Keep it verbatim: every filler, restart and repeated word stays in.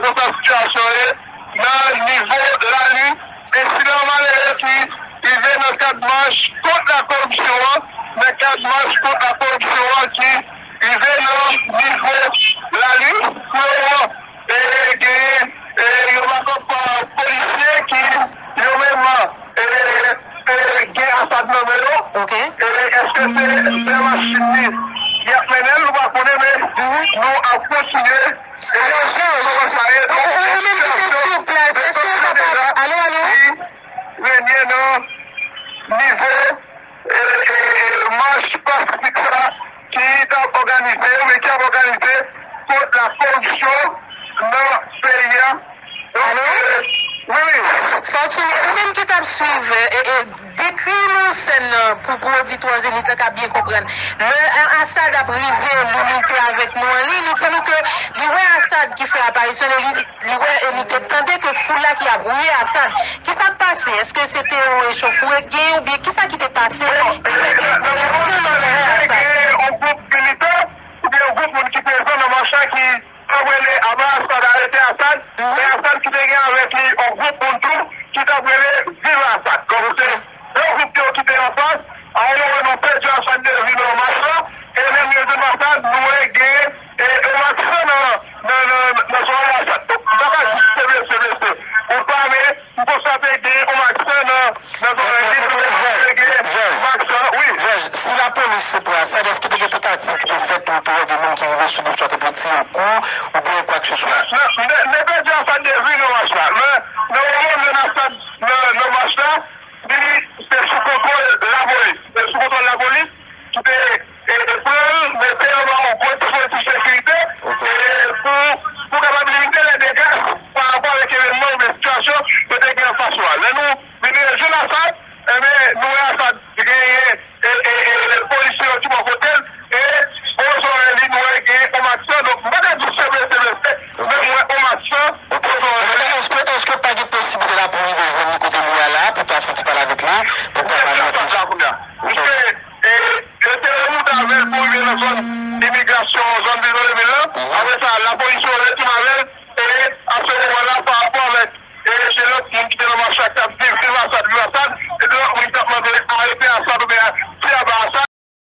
Konsa sitiyasyon ye nan nivo lari, ensidan malere ki rive nan kad mach kont lakoripsyon an, nan kad mach kont lakoripsyon an ki rive nan nivo lari. Pou le moman, e, genyen, e, yon bakòp, e, polisye ki yo menm, e, e, gen Asad nan men yo. Ok. E, èske se, se machin li y ap mennen l, nou pa konnen, men nou ap kontinye. E, Jean, kòman sa ye? Donk, ou, ou menm ki te sitiyasyon, sou plas, èske w kapab, alo, alo? Ki renyen nan nivo, e, e, e, mach pasifik sa ki t ap òganize, oubyen ki ap òganize kont lakoripsyon nan peyi a. Donk, alo? E, wi, wi. Fortuné, ou menm ki t ap swiv, e, e, dekri nou sèn nan pou, pou oditwa Zenith lan ka byen konprann. Lè, e, Asad ap rive, li, li te avèk nou an liy, li di nou ke li wè Asad ki fè aparisyon li, li, li wè e li te tande ke foul la ki ap wouye Asad. Kisa k pase? Èske se te yon echofwe k genyen oubyen kisa ki te pase? Bon, e, nan moman sa, gen yon gwoup militan oubyen yon gwoup moun ki prezan nan mach la ki t ap rele "Aba Asad, arete Asad", men Asad ki te gen avèk li yon gwoup moun tou ki t ap rele "Viv Asad". Donk, se de gwoup yo ki te anfas. A yon moman, nou pèdi Asad de vi nan mach la, e lè nou jwenn Asad, nou wè gen, e, e, yon aksidan nan, nan, nan, nan zòn Asad. Donk, m pa ka di se blese, blese. Ou pa, men m konstate gen yon aksidan nan, nan zòn Asad. Wi. Jòj, si lapolis se pran Asad, èske te gen tantativ ki te fèt pou, pou gen moun ki rive sou li, swa te pran ti yon kou, oubyen kwa ke se swa? Non, m te, m te pèdi Asad de vi nan mach la. Men, nan moman m jwenn Asad nan, nan mach la, li te sou kontwòl lapolis. Li te sou kontwòl lapolis ki te, e, te pran l, mete l anba yon gwo dispozitif sekirite, e, pou, pou kapab limite lè dega pa rapò avèk evènman oubyen sitiyasyon yo te gen anfas yo a. Lè nou vin jwenn Asad, enben, nou wè Asad genyen e, e, e, e, polisye yo ki bò kote l, e bò zòrèy li, nou wè gen yon aksidan. Donk, m pa ka di se blese, blese, men m wè yon aksidan bò zòrèy li. Èske, èske pa gen posiblite lapolis rive jwenn li kote li ye a la, pou ta fè ti pale avèk li, pou ta pale avèk li? Misye, e, yo te remoute avè l pou rive nan zòn imigrasyon, zòn Prizon de Vil lan. Apre sa, lapolis yo retounen avè l.